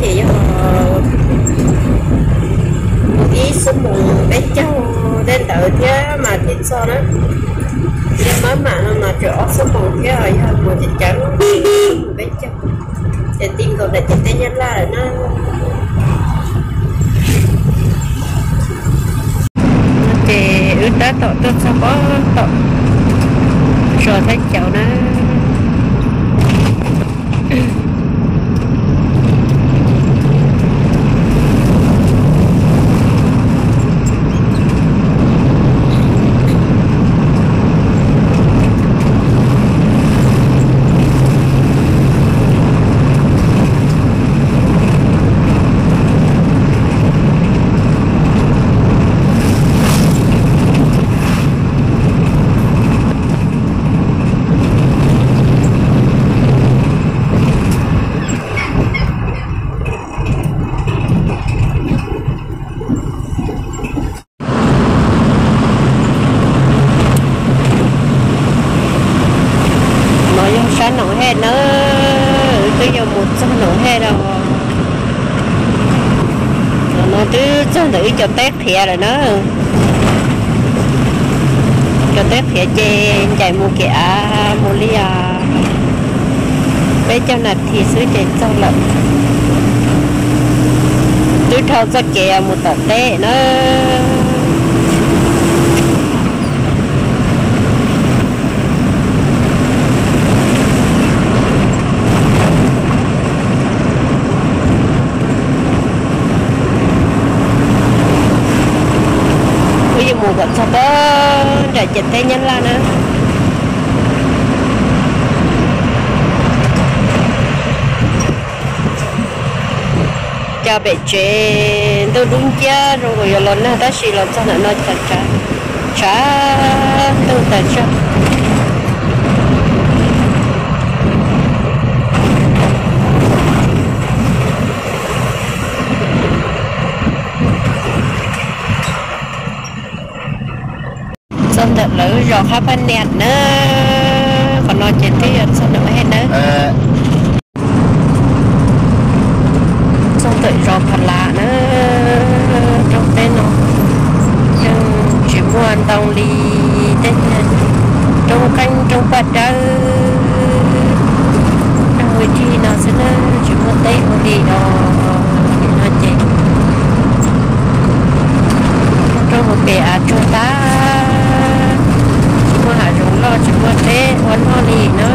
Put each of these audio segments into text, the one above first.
Ces yog ib xuab moos peb caug tej ntawd thiab mas thiaj txog na. Yog maj mam no mas tseem ob xuab moos thiab, yog mus cawv cawv xuab moos peb caug, ces ti nkaus daim ciam teb Nyab Laj lawm na. Ces wb tab tom tuaj txog pob tom zos Thaib Caus na. No yog sab Noom Hej na, wb twb yuav mus txog Noom Hej lawm. No twb txog ntawm wb cov teb qhiav lawm na. Cov teb qhiav ces ncaim mus kev av mus li peb caug nas this xwb ces txog lawm. Twb dhau txoj kev mus tom teb na. Wb yuav mus kom txog pob nram ciam teb Nyab Laj na. Cas pem tsev ntuj dub nciab zoo nkaus yuav los nag tab sis los txog ntawm no cas tshav ntuj tas zog. Txog ntawm lawv zos Qhab Phaj Nias na, qhov no ces twb yog txog Noom Hej nawb. Txog ntawm zos Pha Las na, roob teb no yeej tsis muaj ntoo li, tej roob qeeb roob paj dawb, roob ua dlig no xwb na, tsis muaj teb ua li os. Nim no ces roob ua pem av tsuag tag, tsis muaj hav zoov loj, tsis muaj teb ua noj li na.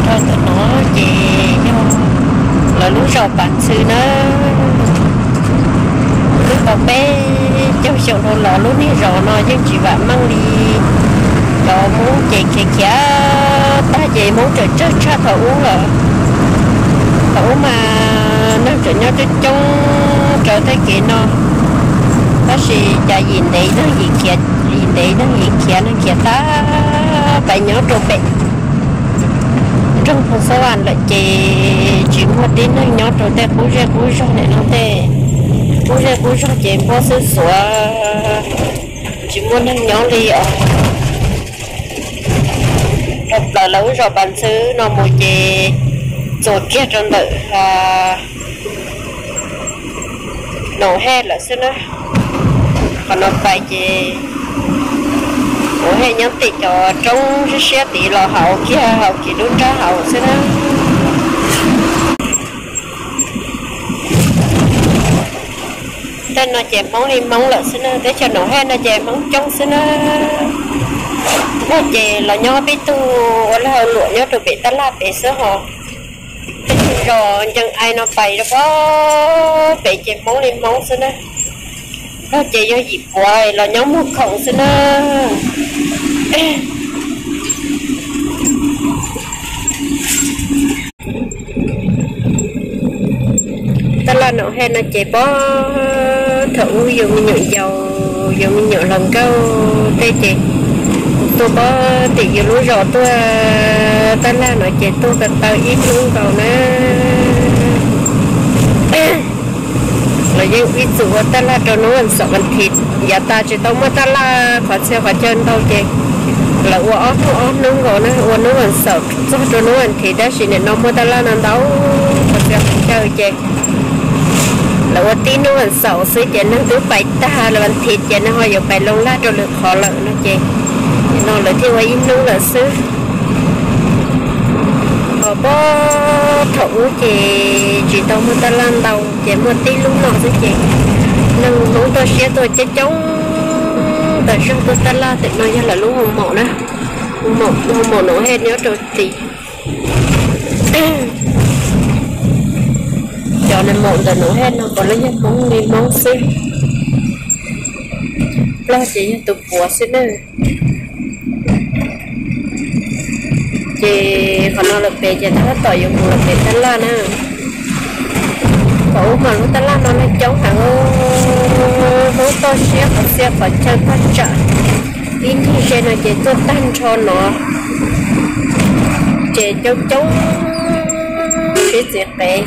Rau ntawm no ces yog lawv lub zos Pas Ntxhw na. Twb tau peb caug xyoo dhau los lub niag zos no yeej tsis vam meej li. Cov Hmoob ces khiav khiav tag ces Hmoob tseem tsawg tshaj thaum ub lawm. Thaum ub mas neeg tseem nyob coob coob raws tej kev no, tab sis cas yim ntev neeg yim khiav, yim ntev neeg yim khiav, neeg khiav tag pais nyob rau pem nroog Phoos Xab Vas lawm ces tsis muaj tib neeg nyob rau tej qub zej qub zog nim no tej. Qub zej qub zog ces npuab xwb xuav, tsis muaj neeg nyob li os. Dhau plaws lawv lub zos Pas Ntxhw no mus ces txuas kiag rau ntawm Noom Hej lawm xwb na. Qhov no pais ces Noom Hej nyob tim cov roob siab siab tid los hauv kiag hauv kiv lub nrab hauv xwb na. Tej no ces Hmoob li Hmoob lawm xwb na, teb chaws Noom Hej no ces Hmoob coob xwb na. Nplog ces los nyob peb tug ua lag ua luam nyob rau pem tab laj pem xwb hos. Tej zos ncees ai no pais rau pem ces Hmoob li Hmoob xwb na. Nplog ces yog yim puav los nyob muag khoom xwb na. Tab laj Noom Hej no ces puag thaum ub yus me nyuam yaus, yus me nyuam hluas nkauj tej ces tuaj puag tim yus lub zos tuaj, tab laj no ces tuaj ko taw ib hnub nkaus na. Ib txwm ua taj laj rau hnub vas xaum vas thiv, yav tas tsis tau muaj taj laj qhov txhia qhov chaw ntau ces lawv ua ob hnub ob hnub nkaus na, ua hnub vas xaum txog rau hnub vas thiv, tab sis nim no muaj taj laj no ntau qhov txhia qhov chaw ces lawv ua tib hnub vas xaum xwb ces neeg twb pais tag lawm, vas thiv ces neeg ho yuav pais loo laj rau lwm qhov lawm no ces nim no lawv thiaj ua ib hnub lawm xwb. Ho puag thaum ub ces tsis tau muaj taj laj ntau ces muaj tib lub no xwb ces neeg Hmoob toj siab tuaj coob coob tas zog tuaj taj laj. Tam no yog lawv lub hoo maum na, hoo maum Nuv Hej nyob rau tid. Cov maum ntawm Nuv Hej no puav leej yog Hmoob li Hmoob xwb, Nplog ces yog tus puav xwb na. Ces qhov no lawm pem ces tab tom yuav mus lawm pem taj laj na. Thaum ub mas lub taj laj no neeg coob heev, Hmoob toj siab qhov txhia qhov chaw tag tsam ib ncig ze no ces tuaj tag nrho no ces coob coob sib txiv qev.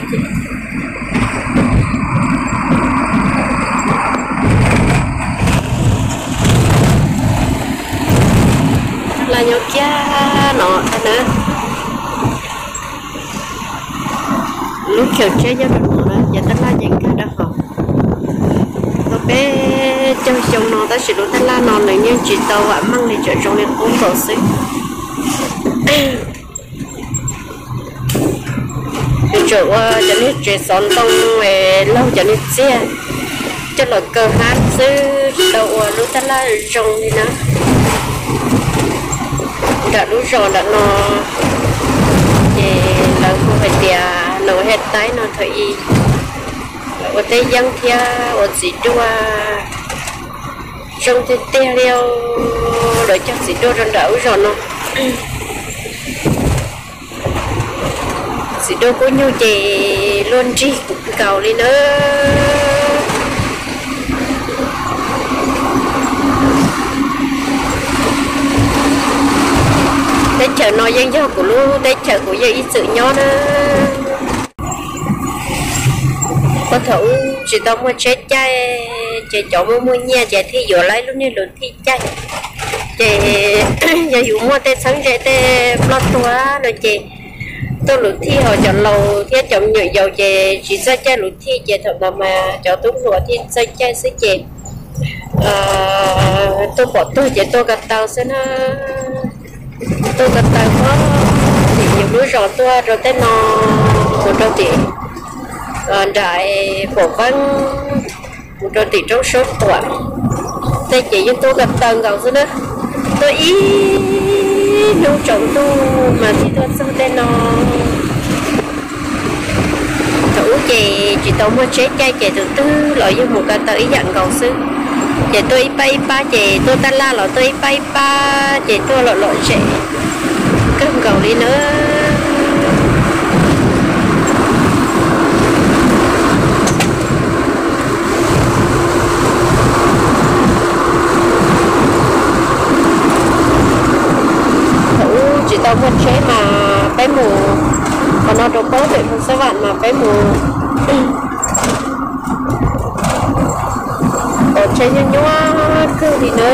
Laj nyob kiag no na. Lub chaw tsheb nyob rau no na, ces taj laj ces nkag rau hauv. Tau peb caug xyoo no tab sis lub taj laj no nws yeej tsis tau vam meej li, tseem zoo li qub nkaus xwb. Nws tsuas ua cov niag tsev xov ntoo, laug cov niag txiag coj los kaw hab xwb, tsis tau ua lub taj laj zoo li na. Nram lub zos nram no ces lawv hu hais tias Nuv Hej Taib no thaum ub lawv ua teb yeeb thiab ua txiv duaj zoo tiag tiag li. Lawv cog txiv duaj rau nram lub zos no. Txiv duaj kub nyuj ces luaj nrig nkaus li na. Teb chaws no yeej yog kuv lub teb chaws kuv yeej ib txwm nyob na. Puag thaum ub tsis tau muaj tsheb caij ces cov muaj muaj nyiaj ces thiaj yuav lawv lub niag luv thij caij. Ces yog yus muaj tej txheeb ze tej ploj tuag no ces tuaj luv thij, ho cov laus thiab cov me nyuam yaus ces tsis txawj caij luv thij ces thaum ntawd mas cov tub hluas thiaj txawj caij xwb ces tuaj pom tuag ces tuaj ko taw xwb na. Tuaj ko taw puag tim yus lub zos tuaj rau tej no, mus rau tim nram Pom Veeb, mus rau tim roob Suab Tuam, tej ces yeej tuaj ko taw nkaus xwb na. Tuaj ib hnub tsaus ntuj mas thiaj tuaj txog tej no. Thaum ub ces tsis tau muaj tsheb caij ces tus twg los yeej mus ko taw ib yam nkaus xwb. Ces tuaj ib pab ib pab ces tuaj taj laj los tuaj ib pab ib pab ces tuaj lom lom zem kawg nkaus li na. Thaum ub tsis tau muaj tsheb mas peb mus qhov no rau pem Xab Vam mas peb mus, tsheb nyuaj nyuaj kawg li na.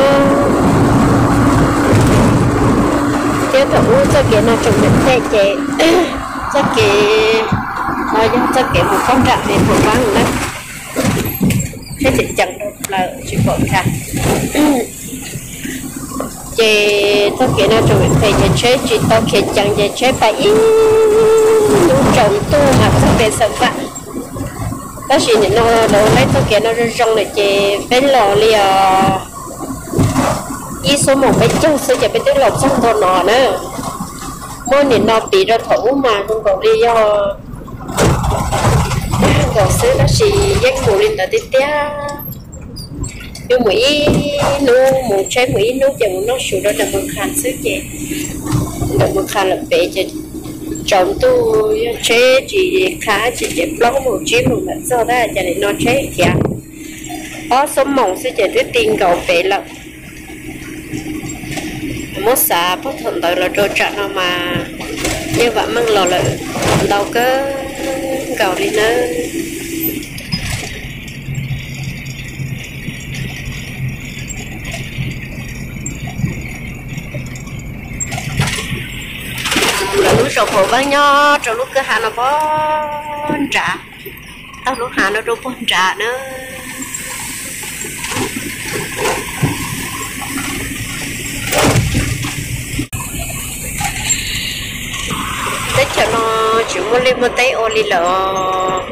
Thiab thaum ub txoj kev no tseem me me ces txoj kev no yog txoj kev mus pog nram Pom Veeb na. Tsheb tseem ceev rau plaws tsis pom kha. Ces txoj kev no tseem me me ces tsheb tsis tau khiav ceev ces tsheb pais ib hnub tsaus ntuj mas txog pem Xab Vam. Tab sis nim no lawv ua txoj kev no zoo zoo lawm ces peb los li os ib xuab moos peb caug xwb ces peb twb los txog ntua no na. Muaj nim no piv rau thaum ub mas zoo nkaus li yog dag nkaus xwb tab sis yeej mus li ntawd tiag tiag. Yuav mus ib hnub, mus tsheb mus ib hnub ces mus noj su rau ntawm Mus Khas xwb ces ntawm Mus Khas lawm pem ces tsaus ntuj yog tsheb tsis kha tsis ces plaub moos tsib moos mam txog tab ces nim no tsheb khiav ob xuab moos xwb ces twb ti nkaus pem lawm. Muab xav puag thaum ntawd los rau tsam no mas yeej vam meej los lawm ntau kawg nkaus li nawb. Tsoom phoom vaab nyob rau lub kwj ha no pog nrad, taug lub ha no rau pog nrad na. Teb chaws no tsis muaj liaj muaj teb ua li lawm.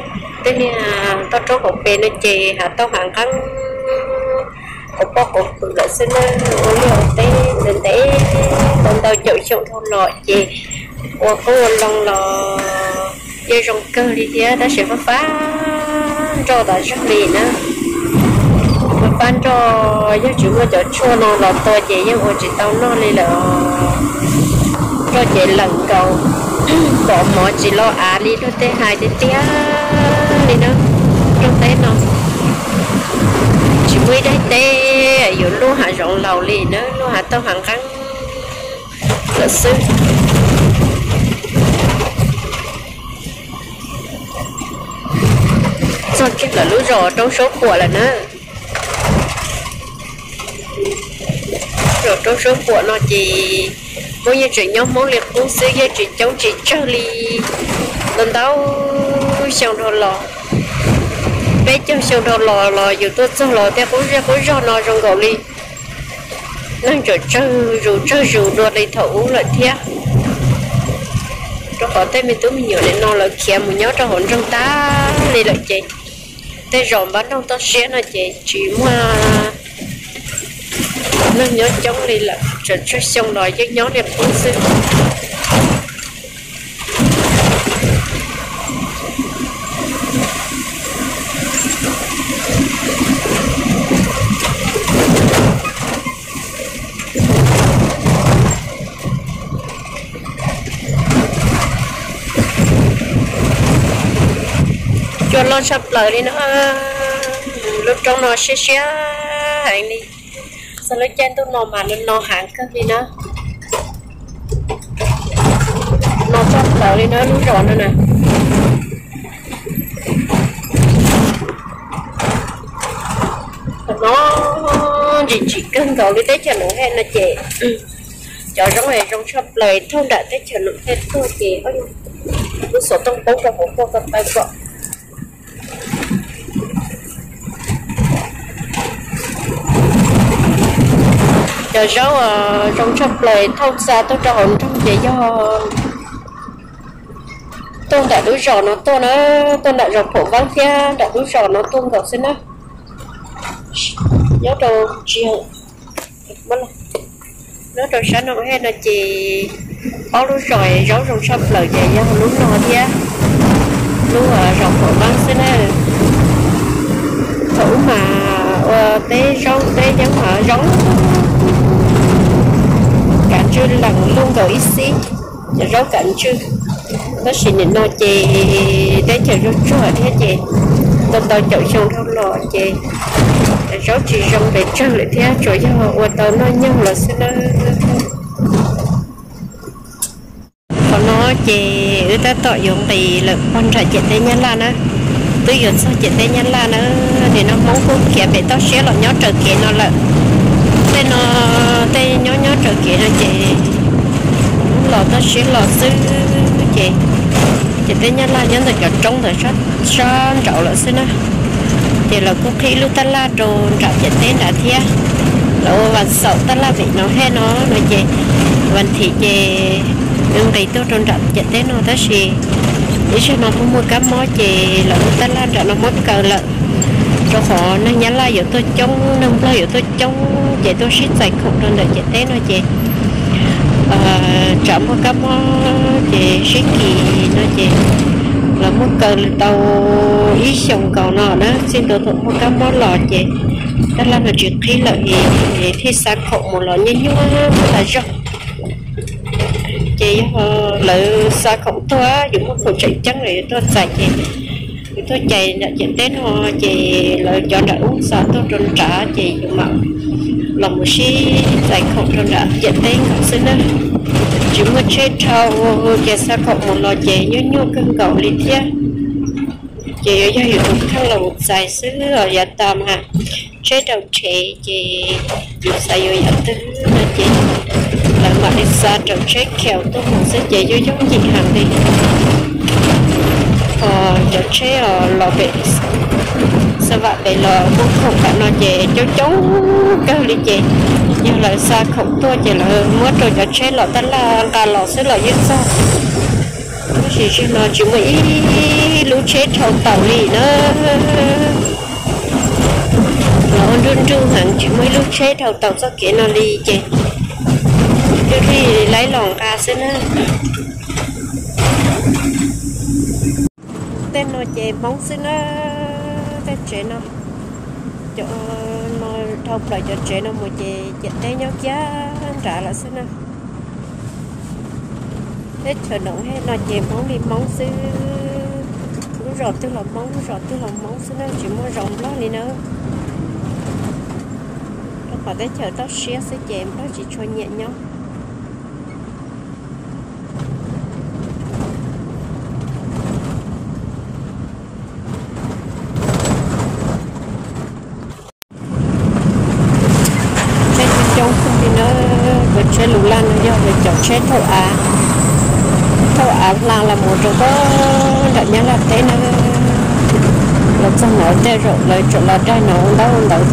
Tej niag toj roob hauv pes no ces hav tauj hav nqeeb, quav poj quav pwm lawm xwb na. Ua liaj ua teb ntev ntev, ntau ntau caum xyoo dhau los ces ua qoob ua loo los yeej zoo kawg li thiab, tab sis fab fab nroj tas zog li na. Fab fab nroj, yog tsis muaj cov tshuaj no los tua ces yeej ua tsis tau noj li lawm. Nroj ces lees nkaus, pom mov tsis lo av li luag tej hais tiag tiag li na. Rooj teb no tsis muaj ib daim teb yuav luaj hav zoov laus li na, luaj hav tauj hav nqeeb lawm xwb. Txog kiag lawv lub zos Roob Suab Puam lawm na. Zos Roob Suab Puam no ces Hmoob yeej tseem nyob Hmoob li qub xwb, yeej tsis coob tsis tsawg li. Ntau ntau xyoo dhau los, peb caug xyoo dhau los los yus tuaj txog los tej qub zej qub zog no zoo nkaus li neeg tseem tsawg zus tsawg zus dua li thaum ub lawm thiab. Rau qhov tej me tub me nyuam nim no lawv khiav mus nyob rau hauv nroog tag li lawm ces tej zos npab nroog toj siab no ces tsis muaj neeg nyob coob li lawm, tseem tsawg xyoo los yeej nyob li qub xwb. Cua loj tshaj plaws li no, lub roob no siab siab heev li. Txog lub caij ntuj no mas no no heev kawg li na. No tshaj plaws li na lub zos no na. No ntsim tsim kawg nkaus li teb chaws Noom Hej no ces cov zaub es zoo tshaj plaws thauj nram teb chaws Noom Hej tuaj ces lub xov tooj poob rau hauv tuaj ko taw kom. Cov zaub zoo tshaj plaws thauj xa tuaj rau hauv nroog ces yog tuaj nram lub zos no tuaj na, tuaj nram zos Phaum Vaab thiab nram lub zos no tuaj nkaus xwb na. Nyob rau tsis, nyob rau sab Noom Hej no ces ob lub zos zaub zoo tshaj plaws ces yog lub no thiab lub zos Phaum Vaab xwb na. Thaum ub mas ua teb zaub teb yeeb mas zoo kav ntswj lees luj nkaus ib xib, cov zaub kav ntswj. Tab sis nim no ces teb chaws zuag tsuag thiab ces tau tau caum xyoo dhau los ces zaub tsis zoo pes tsawg lawm thiab tsuas yog ua tau noj nyoog los xwb na. Qhov no ces wb tab tom yuav nqis lawm pog nram ciam teb Nyab Laj na, twb yuav txog ciam teb Nyab Laj na. Nim no Hmoob kuj khiav pem toj siab los nyob raws kev no lawm. Tej no, tej nyob nyob raws kev no ces los toj siab los xwb ces, ces teb Nyab Laj nyob ntawm cov roob ntawd sab nraud lawm xwb na. Ces lawv kuj qhib lub tab laj rau nram ciam teb nrad thiab. Lawv ua vas xaum tab laj vim no hej no no ces vas thiv ces nqis tuaj rau nram ciam teb no tab sis ib zaug no muaj muaj kab mob ces lawv lub tab laj nram no muab kaw lawm. Rau qhov neeg Nyab Laj yuav tuaj coob, neeg Nplog yuav tuaj coob ces tuaj sib txais khoom rau ntawm ciam teb no ces tsam muaj kab mob ces sib kis no ces lawv muab kaw tau ib xyoos nkaus no na, txij ntua thaum muaj kab mob los ces tab laj no tsis qhib lawm es thiaj xa khoom mus los nyuaj nyuaj tas zog. Ces yog lawv xa khoom tuaj, yus muaj khoom tseem ceeb lawm yuav tuaj txais ces yus tuaj cais nram ciam teb no ces lawv cov nram ub xa tuaj rau nrad ces yus mam los mus sib txais khoom rau nram ciam teb nkaus xwb na. Tsis muaj tsheb dhau ces xa khoom mus los ces nyuaj nyuaj kawg nkaus li thiab. Ces yuav yog yus tus kheej los mus txais xwb os yav tas mas tsheb dhau rhev ces yus xav yuav yam twg no ces lawv Mam li xa rau tsheb khiav tuaj mus xwb ces yooj yooj yim heev li. Ho cov tsheb os los pem Xav Vam pem los muaj khoom tam no ces coob coob kawg li ces yog lawv xa khoom tuaj ces lawv muab rau cov tsheb los tab laj nqa los xwb los yeej txog. Tab sis zaum no tsis muaj ib lub tsheb dhau taus li na. Los ua nruj nruj heev tsis muaj ib lub tsheb dhau taus txoj kev no li ces thiaj li laib los nqa xwb na. Tej no ces Hmoob xwb na, tej tsev no, cov no dhau plaws cov tsev no mus ces ciam teb nyob kiag nrad lawm xwb na. Teb chaws Noom Hej no ces Hmoob li Hmoob xwb, lub zos twg los Hmoob, lub zos twg los Hmoob xwb na, tsis muaj zos Nplog li na. Rau qhov teb chaws toj siab xwb ces Nplog tsis tshua nyiam nyob. Tsheb coob coob kawg li na, cov tsheb lus laj no yog cov tsheb thauj av, thauj av hla los mus rau pem nram Nyab Laj teb na. Los txog no tej zaum lawv tseem los daig no ua ntaub ua ntawv,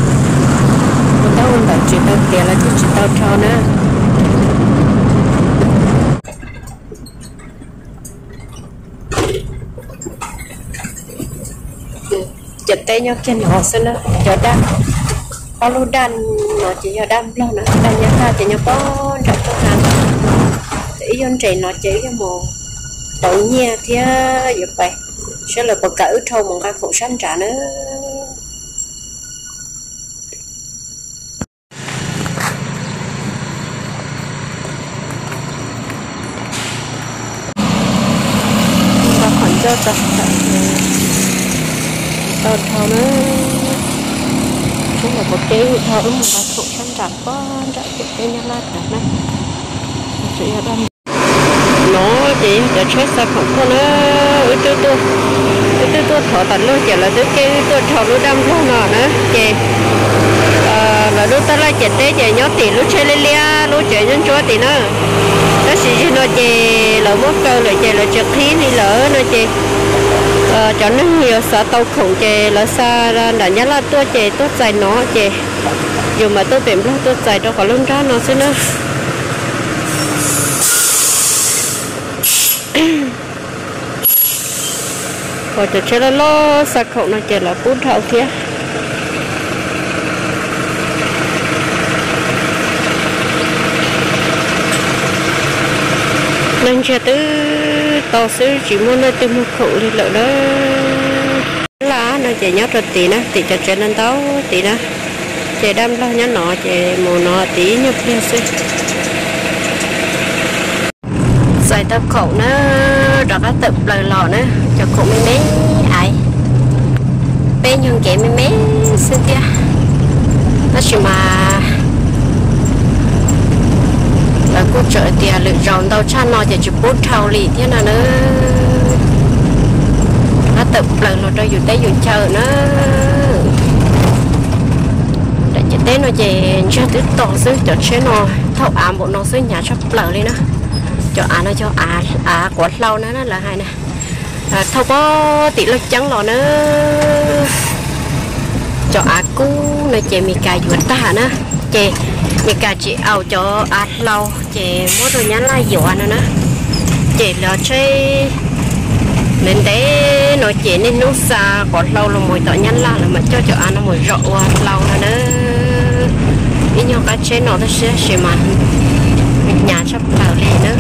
ua ntaub ua ntawv tsis tau tiav lawv thiaj tsis tau dhau na. Ciam teb nyob kiag no xwb na, cov daj, ob lub daj no ces yog daj Nplog na, daj Nyab Laj ces nyob pem nram toj ha. Ces wb yuav nres no ces wb yuav mus tau nyiaj thiab yuav pais saib lawv puas kam wb dhau mus nqa khoom sab nrad na. Nqa qhov ncauj tso, tau dhau na. Seb lawv puas kam wb dhau wb mus nqa khoom sab nram pem nram ciam teb Nyab Laj tod na. Tseem yog daj no ces yog cov tsheb xa khoom tuaj na. Wb twb tuaj, wb twb tuaj thov tas luag ces lawv twb kam wb tuaj dhau lub daj Nplog no na ces lawv lub tab laj ciam teb ces nyob tim lub tsheb liab liab lub tsev ntsuab ntsuab tim na. Tab sis zaum no ces lawv muab kaw lawm ces lawv tsis qhib li lawm no ces cov neeg yuav xav tau khoom ces lawv xa nram Nyab Laj tuaj ces tuaj txais no ces yus mam tuaj pem Nplog tuaj txais rau qhov lub nrab no xwb na. Ho cov tsheb loj loj xa khoom no ces lawv pub dhau thiab. Neeg ntsiag twb to xwb tsis muaj leej twg muag khoom li lawm na. Laj no ces nyob rau tid na, tim cov tsev ntau ntau tid na. Ces daj Nplog nyob no ces mus no tid ib nyuag pliag xwb. Txais tau khoom na, rov qab tawm plaws los na, cov khoom me me aiv, peb nyuag nkev me me xwb thiab. Tab sis mas lawv kuj tseem tias lwm zaus ntau tshaj no ces tsis pub dhau li thiab no na. Rov qab tawm plaws los rau yus teb yus chaw na. Daim ciam teb no ces ntsiag twb to xwb, cov tsheb no thauj av npaum no xwb hnyav tshaj plaws li na. Cov av no yog av quav hlau na lawv hais na. Thauj puag tim Looj Ceeb los na. Cov av kub no ces Meskas yuav tag na, ces Meskas tsis aus cov av hlau ces muab rau Nyab Laj yuav no na. Ces lawv tsheb ntev ntev no ces niaj hnub xa quav hlau los mus tom Nyab Laj, lawv mam coj cov av no mus zom ua hlau no na. Ib nyuag qab tsheb no tab sis mas hnyav tshaj plaws li na.